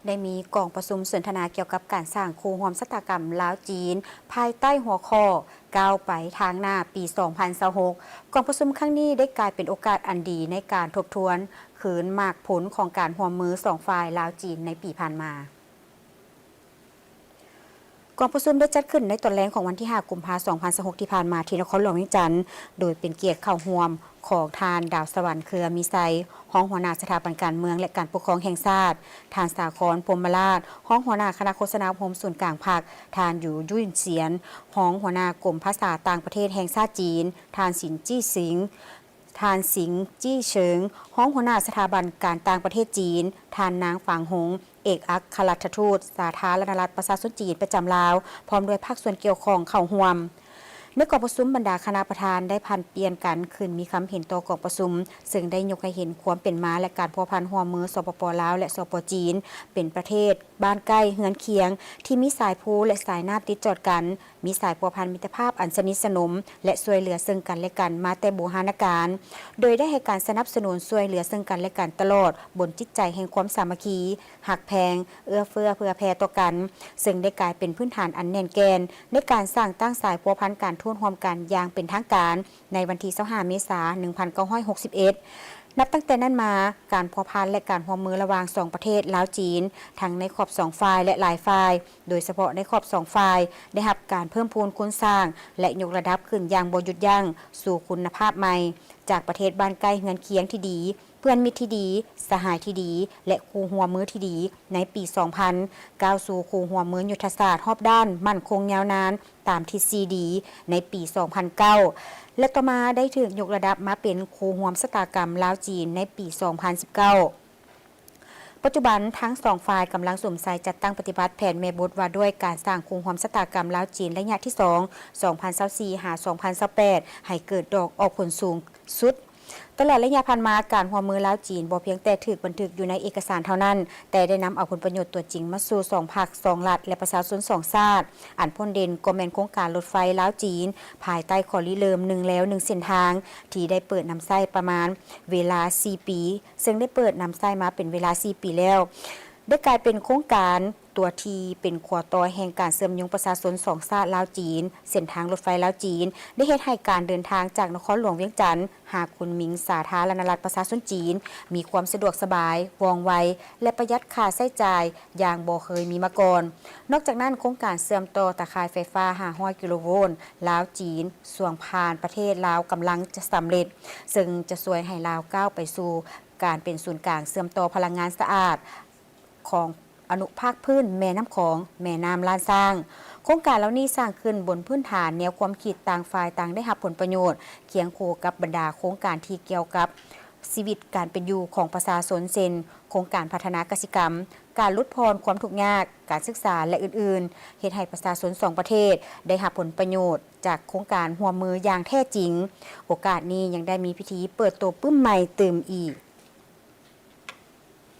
ໄດ້ມີກອງປະຊຸມສົນທະນາກ່ຽວກັບການສ້າງຄູ່ຮ່ວມຊະຕາກຳລາວ-ຈີນ ພາຍໃຕ້ຫົວຂໍ້ ກ້າວໄປທາງໜ້າປີສອງພັນຊາວຫົກ. ກອງປະຊຸມຄັ້ງນີ້ໄດ້ກາຍເປັນໂອກາດອັນດີໃນການທົບທວນຄືນໝາກຜົນຂອງການຮ່ວມມືສອງຝ່າຍລາວ-ຈີນໃນປີຜ່ານມາ. ກອງປະຊຸມໄດ້ຈັດຂຶ້ນໃນຕອນແລງຂອງວັນທີຫ້າ ກຸມພາ ສອງພັນຊາວຫົກ ທີ່ຜ່ານມາ ທີ່ນະຄອນຫຼວງວຽງຈັນ, ໂດຍເປັນກຽດເຂົ້າຮ່ວມຂອງທ່ານ ດາວສະຫວັນ ເຄືອມີໄຊ, ຮອງຫົວໜ້າສະຖາບັນການເມືອງ ແລະ ການປົກຄອງແຫ່ງຊາດ, ທ່ານ ສາຄອນ ພົມມະລາດ, ຮອງຫົວໜ້າຄະນະໂຄສະນາອົບຮົມສູນກາງພັກ, ທ່ານ ຢູ່ ຫຍຸ້ນຊຽນ, ຮອງຫົວໜ້າກົມພາສາຕ່າງປະເທດແຫ່ງຊາດຈີນ, ທ່ານ ສິນ ຈີ່ຊິງ, ທ່ານ ສິງ ຈີ່ເຊີງ, ຮອງຫົວໜ້າສະຖາບັນການຕ່າງປະເທດຈີນ, ທ່ານ ນາງ ຟາງຫົງ, ເອກອັກຄະລັດຖະທູດສາທາລະນະລັດປະຊາຊົນຈີນປະຈຳລາວ, ພ້ອມດ້ວຍພາກສ່ວນກ່ຽວຂ້ອງເຂົ້າຮ່ວມ. ໃນກອງປະຊຸມ, ບັນດາຄະນະປະທານໄດ້ຜັດປ່ຽນກັນຂຶ້ນມີຄຳເຫັນຕໍ່ກອງປະຊຸມ, ເຊິ່ງໄດ້ຍົກໃຫ້ເຫັນຄວາມເປັນມາ ແລະ ການພົວພັນຮ່ວມມື ສປປ ລາວ ແລະ ສປ ຈີນ ເປັນປະເທດ ບ້ານໃກ້ເຮືອນຄຽງ ທີ່ມີສາຍພູ ແລະ ສາຍນ້ຳຕິດຈອດກັນ, ມີສາຍພົວພັນມິດຕະພາບອັນສະໜິດສະໜົມ ແລະ ຊ່ວຍເຫຼືອເຊິ່ງກັນ ແລະ ກັນມາແຕ່ບູຮານະການ, ໂດຍໄດ້ໃຫ້ການສະໜັບສະໜູນຊ່ວຍເຫຼືອເຊິ່ງກັນ ແລະ ກັນຕະຫຼອດ ບົນຈິດໃຈແຫ່ງຄວາມສາມັກຄີ, ຮັກແພງ, ເອື້ອເຟື້ອເຜື່ອແຜ່ຕໍ່ກັນ, ເຊິ່ງໄດ້ກາຍເປັນພື້ນຖານອັນແໜ້ນແກ່ນໃນການສ້າງຕັ້ງສາຍພົວພັນການທູດຮ່ວມກັນຢ່າງເປັນທາງການ ໃນວັນທີຊາວຫ້າ ເມສາ ໜຶ່ງພັນເກົ້າຮ້ອຍຫົກສິບເອັດ. ນັບຕັ້ງແຕ່ນັ້ນມາ, ການພົວພັນ ແລະ ການຮ່ວມມືລະຫວ່າງສອງປະເທດລາວ-ຈີນ ທັງໃນຂອບສອງຝ່າຍ ແລະ ຫຼາຍຝ່າຍ, ໂດຍສະເພາະໃນຂອບສອງຝ່າຍ ໄດ້ຮັບການເພີ່ມພູນຄູນສ້າງ ແລະ ຍົກລະດັບຂຶ້ນຢ່າງບໍ່ຢຸດຢັ້ງສູ່ຄຸນນະພາບໃໝ່, ຈາກປະເທດບ້ານໃກ້ເຮືອນຄຽງທີ່ດີ, ເພື່ອນມິດທີ່ດີ, ສະຫາຍທີ່ດີ ແລະ ຄູ່ຮ່ວມມືທີ່ດີໃນປີສອງພັນ, ກ້າວສູ່ຄູ່ຮ່ວມມືຍຸດທະສາດຮອບດ້ານໝັ້ນຄົງຍາວນານ ຕາມທິດສີ່ດີ ໃນປີສອງພັນເກົ້າ ແລະ ຕໍ່ມາໄດ້ຖືກຍົກລະດັບມາເປັນຄູ່ຮ່ວມຊະຕາກຳລາວ-ຈີນ ໃນປີສອງພັນສິບເກົ້າ. ປັດຈຸບັນ, ທັງສອງຝ່າຍກຳລັງສຸມໃສ່ຈັດຕັ້ງປະຕິບັດແຜນແມ່ບົດວ່າດ້ວຍການສ້າງຄູ່ຮ່ວມຊະຕາກຳລາວ-ຈີນ ໄລຍະທີສອງ ສອງພັນຊາວສີ່ ຫາ ສອງພັນຊາວແປດ ໃຫ້ເກີດດອກອອກຜົນສູງສຸດ. ຕະຫຼອດໄລຍະຜ່ານມາ, ການຮ່ວມມືລາວ-ຈີນບໍ່ພຽງແຕ່ຖືກບັນທຶກຢູ່ໃນເອກະສານເທົ່ານັ້ນ, ແຕ່ໄດ້ນຳເອົາຜົນປະໂຫຍດຕົວຈິງມາສູ່ສອງພັກ, ສອງລັດ ແລະ ປະຊາຊົນສອງຊາດ. ອັນພົ້ນເດັ່ນກໍແມ່ນໂຄງການລົດໄຟລາວ-ຈີນ ພາຍໃຕ້ຂໍ້ລິເລີ່ມໜຶ່ງແລວໜຶ່ງເສັ້ນທາງ ທີ່ໄດ້ເປີດນຳໃຊ້ປະມານເວລາສີ່ປີ, ເຊິ່ງໄດ້ເປີດນຳໃຊ້ມາເປັນເວລາສີ່ປີແລ້ວ, ໄດ້ກາຍເປັນໂຄງການຕົວທີ່ເປັນຂົວຕໍ່ແຫ່ງການເຊື່ອມໂຍງປະຊາຊົນສອງຊາດລາວ-ຈີນ. ເສັ້ນທາງລົດໄຟລາວ-ຈີນ ໄດ້ເຮັດໃຫ້ການເດີນທາງຈາກນະຄອນຫຼວງວຽງຈັນ ຫາຄຸນມິງສາທາລະນະລັດປະຊາຊົນຈີນ ມີຄວາມສະດວກສະບາຍ, ວ່ອງໄວ ແລະ ປະຢັດຄ່າໃຊ້ຈ່າຍຢ່າງບໍ່ເຄີຍມີມາກ່ອນ. ນອກຈາກນັ້ນ, ໂຄງການເຊື່ອມຕໍ່ຕາຂ່າຍໄຟຟ້າຫ້າຮ້ອຍກິໂລໂວນລາວ-ຈີນ ຊ່ວງຜ່ານປະເທດລາວກຳລັງຈະສຳເລັດ, ເຊິ່ງຈະຊ່ວຍໃຫ້ລາວກ້າວໄປສູ່ການເປັນສູນກາງເຊື່ອມຕໍ່ພະລັງງານສະອາດຂອງ ອະນຸພາກພື້ນແມ່ນ້ຳຂອງ, ແມ່ນ້ຳລ້ານຊ້າງ. ໂຄງການເຫຼົ່ານີ້ສ້າງຂຶ້ນບົນພື້ນຖານແນວຄວາມຄິດຕ່າງຝ່າຍຕ່າງໄດ້ຮັບຜົນປະໂຫຍດ, ຄຽງຄູ່ກັບບັນດາໂຄງການທີ່ກ່ຽວກັບຊີວິດການເປັນຢູ່ຂອງປະຊາຊົນ ເຊັ່ນ ໂຄງການພັດທະນາກະສິກຳ, ການຫຼຸດຜ່ອນຄວາມທຸກຍາກ, ການສຶກສາ ແລະ ອື່ນໆ, ເຮັດໃຫ້ປະຊາຊົນສອງປະເທດໄດ້ຮັບຜົນປະໂຫຍດຈາກໂຄງການຮ່ວມມືຢ່າງແທ້ຈິງ. ໂອກາດນີ້ຍັງໄດ້ມີພິທີເປີດໂຕປຶ້ມໃໝ່ຕື່ມອີກ.